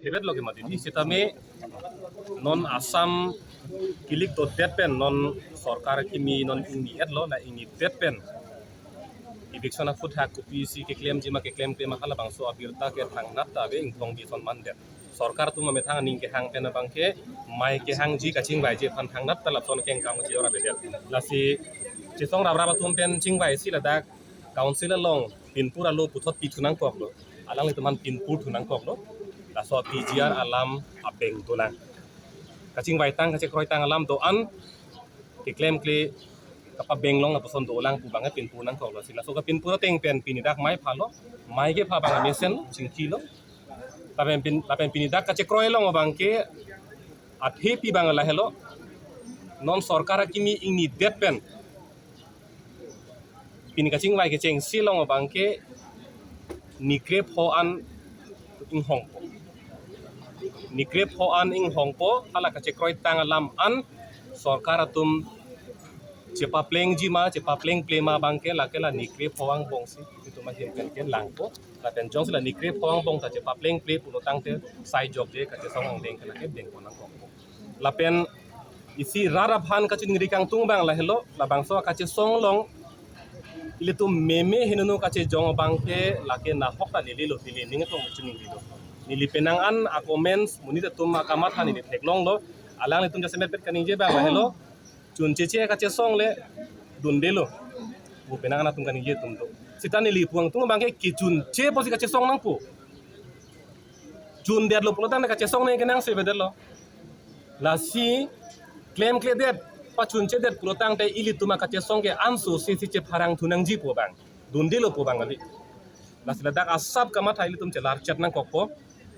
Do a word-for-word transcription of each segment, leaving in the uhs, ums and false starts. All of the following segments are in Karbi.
Hebet lo ke mati di sitame non Assam kilik to det pen non sorkar kimi non ingni et lo na ingni det pen eviction aphuthak kopisi keklemji ma keklem klem ma halabangso abirta ke thangnat ta ave ingthong bison mandet. Sorkar atum amethang aning kehang pen abangke mai kehangji kachingvaiji aphan thangnat ta lapuson kengkam ji ora bedet. Lasi chesong raprap atum pen chingvaisi ladak council along pinpur alo puthot pithu nangkoklo. Alanglitum aphan pinpur thu nangkoklo. Laso PGR alam abeng dolang. Kachingvaitang kachekroitang alam do-an keklemkle kapabeng long lapuson dolang pu abangke pinpur nangkoklo. Si laso kapinpur ateng pen pini dak mai phalo, mai kepha abang amesen chingkilo. Lapen pin, lapen pini dak kachekroi along abangke aphi pi abang lahelo. Non sorkar akimi ingni det pen pini kachingvai kechengsi along abangke ni krepho an inghongpo. Ni krepho an inghongpo, hala kachekroitang alam an sorkar atum chepaplengji ma, chepaplengple ma abangke lake la ni krepho angbong si itum ahin pen kelangpo. Lapen jongsi la ni krepho angbong ta chepaplengple pulo tangte sai jokje kachesong angdeng ke lake dengpon nangkokpo. Lapen isi rat aphan kachiningri kangtung abang lahelo, labangso kachesong along ilitum meme hinunu kachejong abangke lake nahok ta lelelo, neli ning atum chiningrilo. Neli penang an a-comments monit atum akamatha neli theklonglo, alanglitum jasemet pet kaningje abang lahelo, chuncheche kachesong le dundelo. Mo penang an atum kaningje atum do. Sita neli puangtung abangke kechunche pusi kachesong nangpo. Chundetlo pulo tangte kachesong nangji kenangsot avedetlo. Lasi klemkledet, pachunchedet pulo tangte ilitum akachesong ke anso si si chepharang thu nangji pu abang, dundelo pu abang kali. Lasi ladak asap kamatha ilitum chelarchet nangkokpo.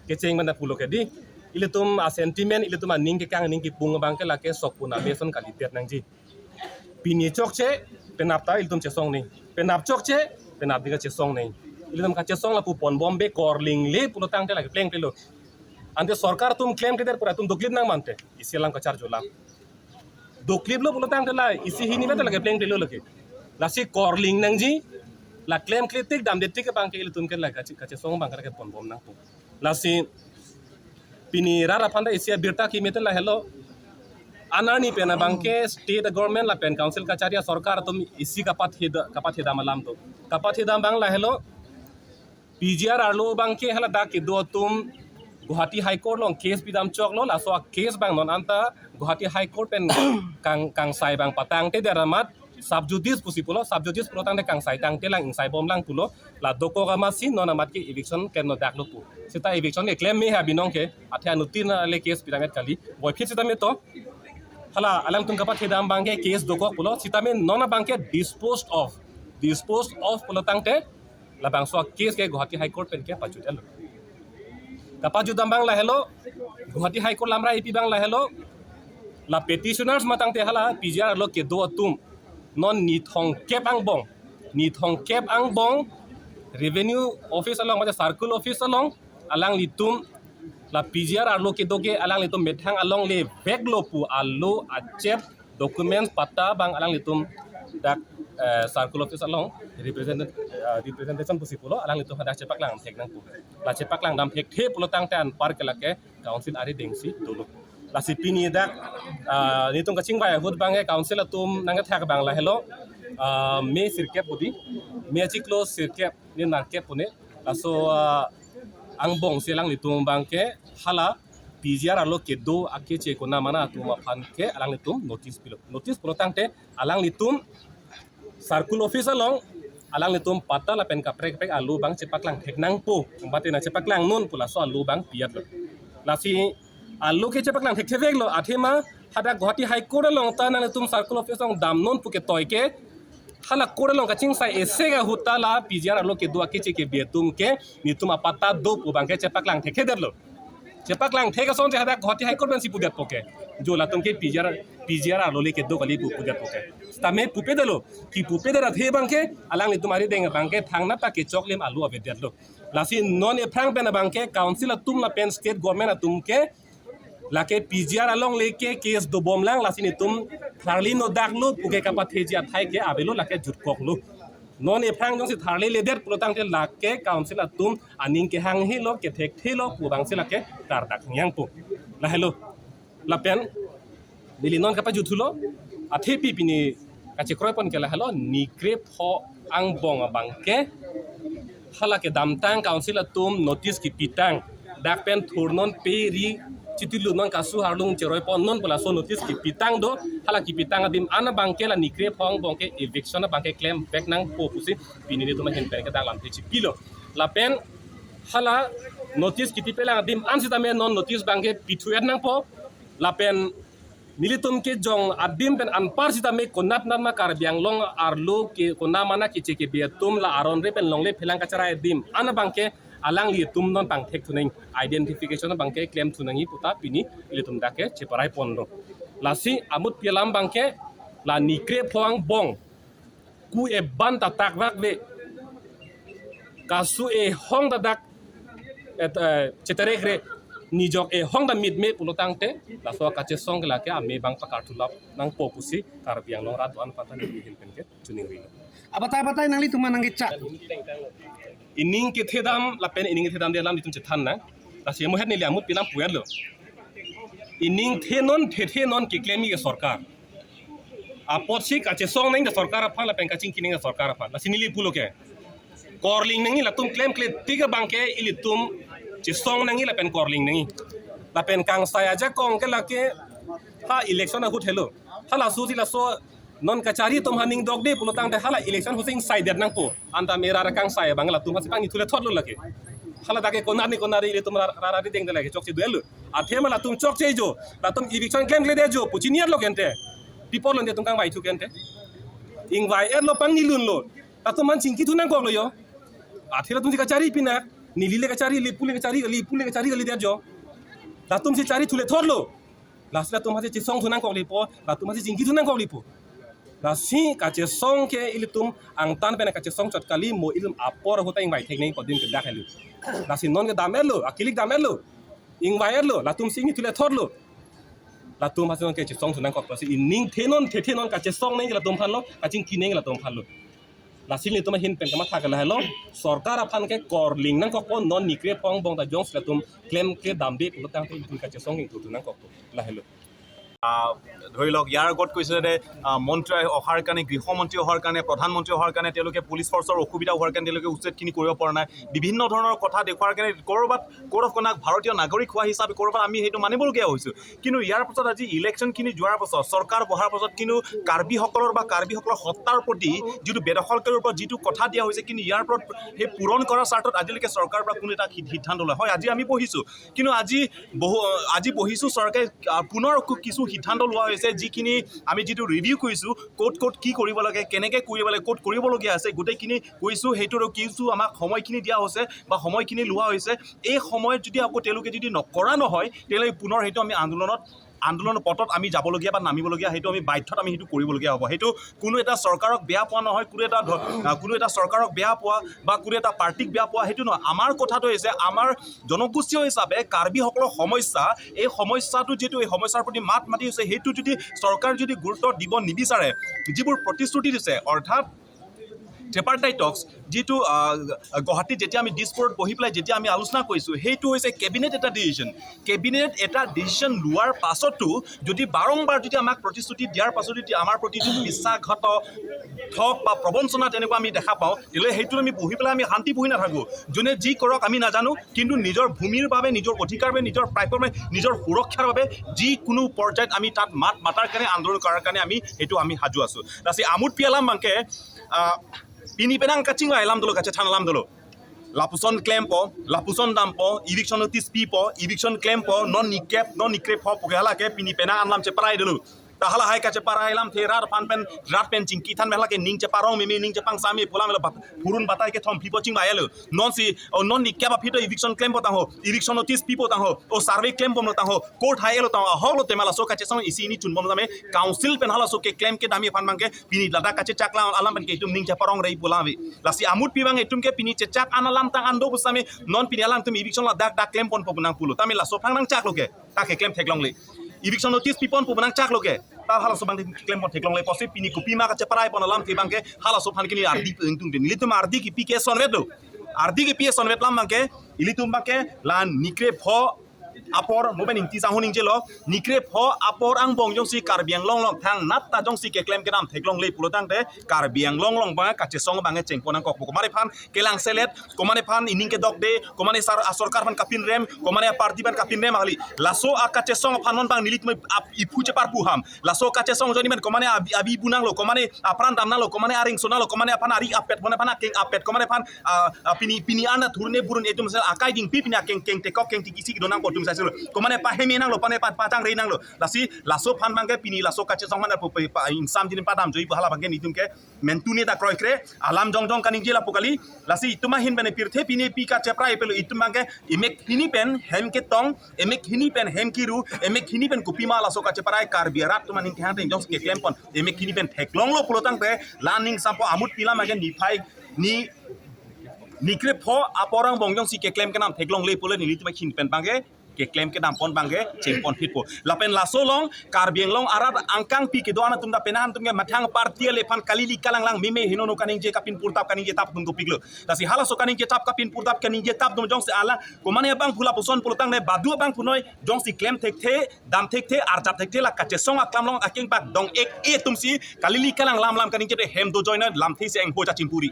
Kecheng mana pulo ke di, ilitum a-sentiment, ilitum aning kekang aning kipung abangke lake sokpun ameson kalidet nangji. Pini chokche, penap ta ilitum chesong nangji. Penap chokche, penap dika chesong nangji. Ilitum kachesong lapu ponbom be korlingle pulo tangte lake plengplelo. Ante sorkar atum klemkledet pura atum doklip nang mante. Isi alam kacharjulang. Dokliplo pulo tangte la isi hini bete lake plengplelo lake. Lasi korling nangji, la klemkle tik damde tik abangke ilitum ke lake kache, kachesong abangke lake ponbom nangpo. Lasi pini rat aphan ta isi abirta kimi te lahelo. Anarni pen abangke state government lapen council kachari asorkar atum isi kapatheda, kapathedam alam do. Kapathedam abang lahelo. PGR arlo abangke haladak kedo atum Guwahati High Court along case pidam choklo, laso a-case abang non anta Guwahati High Court pen kang, kangsai abang patangtedet amat sub judice pusi pulo, sub judice pulo tangte kangsai tangte lang ingsaibom lang pulo, la dokok amatsi non amat ke eviction klem nodaklo pu. Sita eviction ke klem me ha binong ke, athe anuttin ale case pidam et kali. Boiphit sitame to. Hala alangtum kapathedam abangke case dokok pulo, sitame non abangke disposed of. Disposed of pulo tangte, labangso a-case ke Guwahati High Court pen ke pajut elo. Kapajutdam abang lahelo, Guwahati High Court lamra ipi abang lahelo, la petitioners matangte hala PGR arlo kedo atum non ni thomkep angbong, ni thomkep angbong Revenue Office along, mate Circle Office along, alanglitum la PGR arlo kedo ke alanglitum methang alongle veklo pu alo achep documents patta abang alanglitum dak, eh, Circle Office along represent, eh, representation pusi pulo alanglitum hadak chepaklang thek nangpo. La chepaklang dam thekthe pulo tangte anpar ke lake council arideng si dolo. Lasi pini dak, ah, nelitum kachingvai ahut abangke council atum nangkethak abang lahelo, ah, me sirkep pu di, me achiklo sirkep ne nangkep pu ne. Laso, ah, angbong si alanglitum abangke hala PGR arlo kedo akeche konamana atum aphan ke alanglitum notice pilo. Notice pulo tangte alanglitum Circle Office along alanglitum patta lapen kaprek kaprek alo abang chepaklang thek nangpo, mate nangchepaklang non pu laso alo abang pi-etlo. Lasi alo ke chepaklang thektheveklo, athema hadak Guwahati High Court along ta nanglitum Circle Office along damnon pu ketoi ke, hala court along kachingsai isi ahut ta la PGR arlo kedo akeche kebi atum ke nelitum apatta do pu abangke chepaklang thekthedetlo. Chepaklang thek asonte hadak Guwahati High Court pensi pudetpo ke, jo latum ke PGR, PGR arlo le kedo kali pu pudetpo ke. Sitame pupedetlo, kipupedet athe abangke alanglitum arideng abangke thangnat ta kechoklim alo avedetlo. Lasi non ephrang pen abangke council atum lapen state government atum ke lake PGR alongle ke case dobom lang, lasi nelitum klarli nodaklo pu ke kapatheji athai ke avelo, lake jutkoklo. Non ephrang jongsi tharle ledet pulotangte lake council atum aning kehang helo, kethek thelo pu abangsi lake kardak yang pu. Lahelo. Lapen neli non kapajuthulo, athepi pini kachekroi pon ke lahelo, ni krepho angbong abangke hala kedamtang council atum notice kipitang, dak pen thurnon pe ri chitilu non kasu harlung cheroi pon non pu laso notice kipitang do, hala kipitang adim an abangke la ni krepho angbong ke eviction abangke klempek nangpo pusi pini nelitum ahin pen ke dak lamthe chipilo. Lapen hala notice kipipelang adim an sitame non notice abangke pithu-et nangpo. Lapen nelitum kejong adim pen anpar sitame konat nat ma Karbi Anglong arlo ke konat mana keche kebe atum la aron re pen longle phelang kacherai adim an abangke alanglitum non pangthek thu nangji, identification abangke klem thu nangji puta pini ilitum dak ke cheparai pon do. Lasi amutpi alam abangke la ni krepho angbong ku eban ta takrak ve, kasu ehong ta dak et, eh, cheterek re, nijok ehong ta mitme pulotangte laso kachesong ke lake ame abang pakarthu lap nangpo pusi Karbi Anglong rat do-an aphan ta neli ahin pen ke choningri. Abatai batai nanglitum nangkechak. Ining kethedam lapen ining kethedamde alam itum chethan nang. Lasi amohet neli amutpi alam pu-etlo. Ining thenon thethenon keklemji ke sorkar. Apotsi kachesong nangji ta sorkar aphan lapen kachingki nangji ta sorkar aphan. Lasi neli pulo ke, korling nangji, latum klemkle tik abangke ilitum chesong nangji lapen korling nangji. Lapen kangsai ajakong ke lake ha election ahut helo. Halaso si laso non kachari atum aning dokde pulotangte hala election ahut si ingsaidetnang pu. Anta mera ra kangsai abang latum hasi pangni thule thotlo lake. Hala dak ke konat ni konat ri ilitum ra ra ri dengde lake chokche duel lo. Athema latum chokche jo, latum eviction klemkledet jo pu chiniat lo kente. Pi apot lo nelitum kangvai thu kente. Ingvai-etlo, pangni lunlo. Latum aphan chingki thu nangkoklo jo. Athe latum si kachari pinak. Neli le kachari, le pu le kachari, le pu le kachari kalidet jo. Latum si chari thule thotlo. Lasi latum hasi chesong thu nangkoklipo, latum hasi chingki thu nangkoklipo. Lasi kachesong ke ilitum angtan pen kachesong chot kali, mo ilitum apor ahut ta ingvai thek nangpo adim ke dak helo. Lasi non kedam-etlo, akilik dam-etlo, ingvai-etlo, latum si ingni thule thotlo. Latum hasi non ke chesong thu nangkok, lasi ining thenon thethenon kachesong nangji latum aphanlo, kachingki nangji latum aphanlo. Lasi nelitum ahin pen kamatha ke lahelo, sorkar aphan ke korling nangkokpo, non ni krepho angbong ta jongsi latum klemkle damde pulotangte itum kachesong ingthu thu nangkokpo, lahelo. আহ, ধৰি লওক, ইয়াৰ আগত কৈছিলে যে, আহ, মন্ত্ৰী অহাৰ কাৰণে, গৃহমন্ত্ৰী অহাৰ কাৰণে, প্ৰধানমন্ত্ৰী অহাৰ কাৰণে, তেওঁলোকে পুলিচ ফৰ্চৰ অসুবিধা হোৱাৰ কাৰণে তেওঁলোকে উচ্ছেদখিনি কৰিব পৰা নাই, বিভিন্ন ধৰণৰ কথা দেখুৱাৰ কাৰণে ক'ৰবাত ক'ৰবাত কনাক ভাৰতীয় নাগৰিক হোৱা হিচাপে ক'ৰবাত আমি সেইটো মানিবলগীয়া হৈছোঁ। কিন্তু ইয়াৰ পাছত আজি ইলেকশ্যনখিনি যোৱাৰ পাছত, চৰকাৰ বহাৰ পাছত কিন্তু কাৰ্বিসকলৰ বা কাৰ্বিসকলৰ সত্তাৰ প্ৰতি যিটো বেদখলকাৰীৰ ওপৰত যিটো কথা দিয়া হৈছে, কিন্তু ইয়াৰ ওপৰত সেই পূৰণ কৰাৰ স্বাৰ্থত আজিলৈকে চৰকাৰৰ পৰা কোনো এটা সি-, সিদ্ধান্ত লোৱা হয়। আজি আমি বহিছোঁ, কিন্তু আজি বহু, আজি বহিছোঁ, চৰকাৰে, আহ, পুনৰ আকৌ কিছু সিদ্ধান্ত লোৱা হৈছে, যিখিনি আমি যিটো ৰিভিউ কৰিছোঁ, ক'ত ক'ত কি কৰিব লাগে, কেনেকে কৰিব লাগে, ক'ত কৰিবলগীয়া আছে, গোটেইখিনি কৈছোঁ। সেইটোৰ কিছু আমাক সময়খিনি দিয়া হৈছে বা সময়খিনি লোৱা হৈছে। এই সময়ত যদি আকৌ তেওঁলোকে যদি নকৰা নহয়, তেতিয়াহ'লে পুনৰ সেইটো আমি আন্দোলনত, আন্দোলনৰ পথত আমি যাবলগীয়া বা নামিবলগীয়া, সেইটো আমি বাধ্যত আমি সেইটো কৰিবলগীয়া হ'ব। সেইটো কোনো এটা চৰকাৰক বেয়া পোৱা নহয়, কোনো এটা ধ-, আহ, কোনো এটা চৰকাৰক বেয়া পোৱা বা কোনো এটা পাৰ্টিক বেয়া পোৱা, সেইটো নহয়। আমাৰ কথাটো হৈছে, আমাৰ জনগোষ্ঠীয় হিচাপে কাৰ্বিসকলৰ সমস্যা, এই সমস্যাটো যিটো, এই সমস্যাৰ প্ৰতি মাত মাতি হৈছে, সেইটো যদি চৰকাৰ যদি গুৰুত্ব দিব নিবিচাৰে, যিবোৰ প্ৰতিশ্ৰুতি দিছে, অৰ্থাৎ ট্ৰিপাৰ্টাইট টক্স, যিটো, আহ, গুৱাহাটীত যেতিয়া আমি দিছপুৰত বহি পেলাই যেতিয়া আমি আলোচনা কৰিছোঁ, সেইটো হৈছে কেবিনেট এটা ডিচিশ্যন। কেবিনেট এটা ডিচিশ্যন লোৱাৰ পাছতো যদি বাৰম্বাৰ যদি আমাক প্ৰতিশ্ৰুতি দিয়াৰ পাছতো যদি আমাৰ প্ৰতি যদি বিশ্বাসঘাত ঠগ বা প্ৰবঞ্চনা তেনেকুৱা আমি দেখা পাওঁ, তেতিয়াহ'লে সেইটো আমি বহি পেলাই আমি শান্তি বহি নাথাকোঁ। যোনে যি কৰক আমি নাজানো, কিন্তু নিজৰ ভূমিৰ বাবে, নিজৰ অধিকাৰ বাবে, নিজৰ প্ৰাপ্যৰ বাবে, নিজৰ সুৰক্ষাৰ বাবে যিকোনো পৰ্যায়ত আমি তাত মাত মাতাৰ কাৰণে, আন্দোলন কৰাৰ কাৰণে আমি সেইটো আমি সাজু আছোঁ। Lasi amutpi alam abangke, ah, pini penang kachingvai alam dolo, kachethan alam dolo. Lapuson klempo, lapuson dampo, eviction notice pipo, eviction klempo, non ni kep, non ni krepho pu ke hala ke pini penang alam cheparai dolo. Ta hala hai kacheparai alamthe rat aphan pen, rat pen chingki than pen hala ke ning cheparong meme, ning chepangsam me pu alam lo bat-, phurun batai kethom pipo chingvai-etlo. Non si, o non ni kep aphi to eviction klempo tangho, eviction notice pipo tangho, o survey klembomlo tangho, court hai-etlo tangho, ahoklo tema laso kachesong isi ini chunbom tame, council pen halaso keklem kedamji aphan abangke pini ladak kachechak alam, alam pen ke itum ning cheparong rei pu alam ave. Lasi amutpi abang itum ke pini chechak an alam tang an do pu sitame, non pini alangtum eviction ladak dak klemponpo pu nangpulo. Tame laso aphrang nangchaklo ke, ta keklem theklongle. Eviction notice piponpo pu nangchaklo ke. Ta halaso abang keklem pon theklongle pusi pini kopima kacheparai pon alamthe abangke halaso aphan ke neli ardi pu ingtung din. Nelitum ardi kipi ke sonvet do. Ardi kipi sonvet alam abangke ilitum abangke la Nikrepho apor mo pen ingti sangho ningjelo, Nikrepho apor angbong jongsi Karbi Anglong along thangnat ta jongsi keklem kedam theklongle pulo tangte Karbi Anglong along abang kachesong abangke chengpon nangkok pu. Komat aphan kelangselet, komat aphan ining kedokde, komat asar asorkar aphan kapinrem, komat aparty aphan kapinrem kali. Laso akachesong aphan non abang nelitum ap iphu cheparpu ham. Laso kachesong ajoine pen komat abi abi bu nanglo, komat apran dam nanglo, komat aringso nanglo, komat aphan ari apet, komat aphan akeng apet, komat aphan ah, ah, pini pini ana thurne burun etum sel akai dingpi pini akeng keng tekok keng tikisi kedo nangpo atum sai selo. Komat paheme nanglo, komat pa pachangre nanglo. Lasi laso aphan abangke pini laso kachesong aphan pu pe pa ingsam jinin padam joi pu hala abangke nelitum ke mentune ta kroikre alam jongjong kaningje lapu kali. Lasi itum ahin pen pirthe pini pi kacheparai pulo itum abangke emek hini pen hem ketong, emek hini pen hem kiru, emek hini pen kopima laso kacheparai Karbi arat atum aning kehang teng jongsi keklem pon emek hini pen theklonglo pulo tangte la ning sampo amut pi alam abangke niphai ni Nikrepho apor angbong jongsi keklem kedam theklongle pulo nelitum ahin pen abangke keklem kedam pon abangke chengpon phitpo. Lapen laso along Karbi Anglong arat angkangpi kedo-an atum ta penang atum ke mathang party ale aphan kalili kalanglang meme henono kaningje kapin purtap kaningje tap atum dopiklo. Lasi halaso kaningje tap kapin purtap kaningje tap atum jongsi ala komat abangphu lapuson pulo tangte badu abangphu noi jongsi klem thekthe, dam thekthe, arjap thekthe la kachesong aklam along akeng pak dong ek e atumsi kalili kalang lam lam kaningje hem do join lamthe si engho jachimpuri.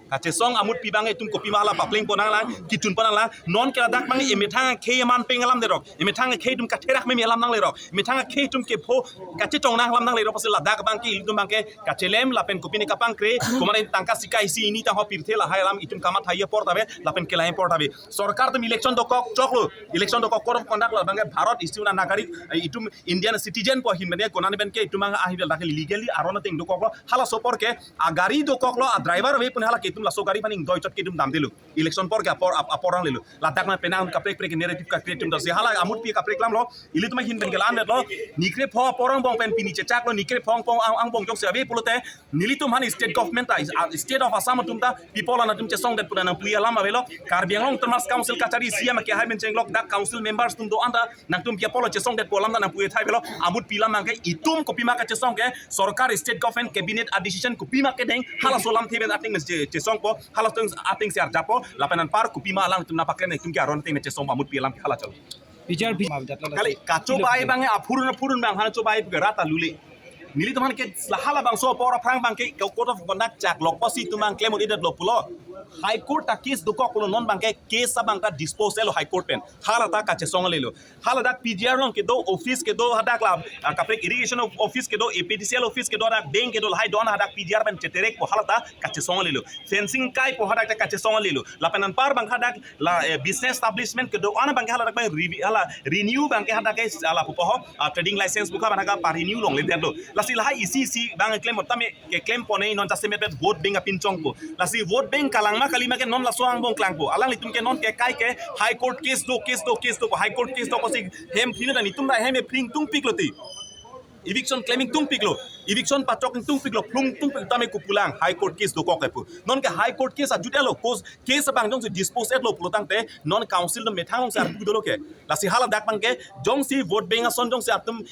Kachesong amut pi abang itum kopima hala papleng pon nanglang, kitun pon nanglang, non ke ladak abang emethang akhei aman peng alam derok, emethang akhei itum katherak meme alam nanglerok, emethang akhei itum kepho kachetong nang alam nanglerok, pusi ladak abangke ilitum abangke kachelem lapen kopine kapangkre, komat tangka sika isi hini tangho pirthe lahai alam itum kamatha apor ta ave, lapen kelang apor ta ave. Sorkar atum election dokok choklo, election dokok code of conduct lo abangke Bharat isi una nagarik, eh, itum Indian citizen pu ahin pen konat pen ke itum abang ahin dak legally aron ateng dokoklo, halaso apor ke agari dokoklo, adriver ave pun hala ke itum laso gari aphan ingdoi chot ke itum damdelo. Election apor ke apor ap- apor nanglelo. Ladak ma penang kaprek prek narrative ka create atum dasi hala amut pi kaprek alamlo. Ilitum ahin pen ke la-an lo. Nikrepho apor angbong pen pini chechaklo, Nikrepho apor ang- angbong jongsi ave pulote nelitum aphan state government ta, ah, state of Assam atum ta people an atum chesongdet pu nangpu alam avelo. Karbi Anglong Autonomous Council kachari C M kehai pen chenglok dak council members atum do-an ta nangtum ke apor lo chesongdet pu alam ta nangpu thai avelo. Amut pi alam abangke itum kopima kachesong ke sorkar, state government, cabinet a decision kopima kedeng halaso alamthe pen ateng che- chesongpo, halaso ateng si arjappo, lapen anpar kopima alangtum nangpaklem itum ke aron ateng chesongpo amut pi alam ke hala chalo. Bijar bi- kali kachobai abangke aphurun aphurun abang hala chobai pu ke rat alule. Nelitum aphan ke la halabangso apor aphrang abangke code of conduct chaklok pusi itum abang klem un-edetlo pulo. High Court ta case dokok pulo, non abangke case abang ta dispose lo High Court pen. Hala ta kachesong lelo. Hala dak P G R along kedo office kedo hadak la, ah, kaprek irrigation of- office kedo, A P D C L office kedo, hadak bank kedo, lahai do-an hadak P G R pen cheterekpo, hala ta kachesong lelo. Fencing kaipo, hadak ta kachesong lelo. Lapen anpar abang hadak la, eh, business establishment kedo-an abangke hala dak abang revi- hala renew abangke hadak ke hala pupo ho, ah, trading license bukha abang hadak pa renew longledetlo. Lasi lahai isi isi abang klem tame keklem pon-e non jasemet vote bank apin chongpo. Lasi vote bank kalang ma kali ma ke non laso angbong klangpo. Alanglitum ke non ke kai ke High Court case do, case do, case do, High Court case do pusi hem phine dan itum da hem ephring tungpiklo ti. Eviction claiming tungpiklo. Eviction pachok tungpiklo, phlung tungpik tame kopulang High Court case dokok kepu. Non ke High Court case ajut-etlo, case, case abang jongsi dispose etlo pulo tangte non council atum methang alongsi arpu dolo ke. Lasi hala dak abangke jongsi vote bank ason jongsi atum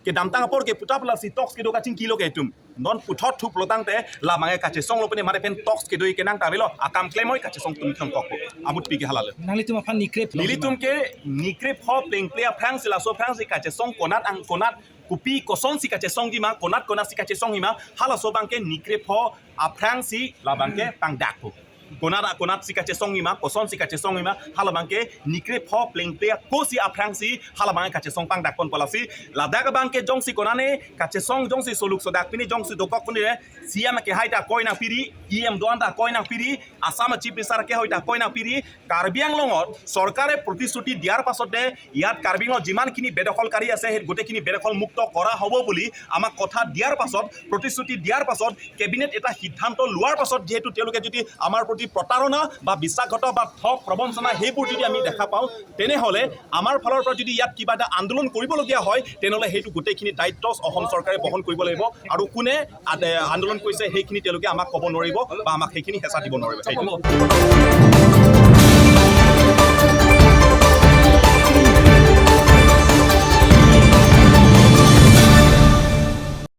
kedamtang apor ke puthot lasi talks kedo kachingkilo ke itum. Non puthot thu pulo tangte la abangke kachesonglo pene mare pen talks kedo kenang ta avelo, akam klem oi kachesong atum thangkokpo. Amut pi ke hala lo. Nanglitum aphan Nikrep- Nelitum ke Nikrepho plengple aphrangsi laso aphrangsi kachesong konat ang konat kopi kosonsi kachesongji ma, konat konatsi kachesongji ma, halaso abangke Nikrepho aphrangsi la abangke pangdakpo. Konat konatsi kachesongji ma, kosonsi kachesongji ma, hala abangke Nikrepho plengple akosi aphrangsi hala abangke kachesong pangdak ponpo. Lasi ladak abangke jongsi konane kachesong jongsi soluk sodak pine jongsi dokok pine C M kehai ta koi nangpiri, E M do-an ta koi nangpiri, Assam Chief Minister kehai ta koi nangpiri, Karbi আংলঙত চৰকাৰে প্ৰতিশ্ৰুতি দিয়াৰ পাছতে ইয়াত কাৰ্বি আংলঙত যিমানখিনি বেদখলকাৰী আছে, সেই গোটেইখিনি বেদখল মুক্ত কৰা হ'ব বুলি আমাক কথা দিয়াৰ পাছত, প্ৰতিশ্ৰুতি দিয়াৰ পাছত, কেবিনেট এটা সিদ্ধান্ত লোৱাৰ পাছত যিহেতু তেওঁলোকে যদি আমাৰ প্ৰতি প্ৰতাৰণা বা বিশ্বাসঘাতক বা ঠগ প্ৰবঞ্চনা সেইবোৰ যদি আমি দেখা পাওঁ, তেনেহ'লে আমাৰ ফালৰ পৰা যদি ইয়াত কিবা এটা আন্দোলন কৰিবলগীয়া হয়, তেনেহ'লে সেইটো গোটেইখিনি দায়িত্ব অসম চৰকাৰে বহন কৰিব লাগিব। আৰু কোনে আ-, আন্দোলন কৰিছে সেইখিনি তেওঁলোকে আমাক ক'ব নোৱাৰিব বা আমাক সেইখিনি হেঁচা দিব নোৱাৰিব। সেইটো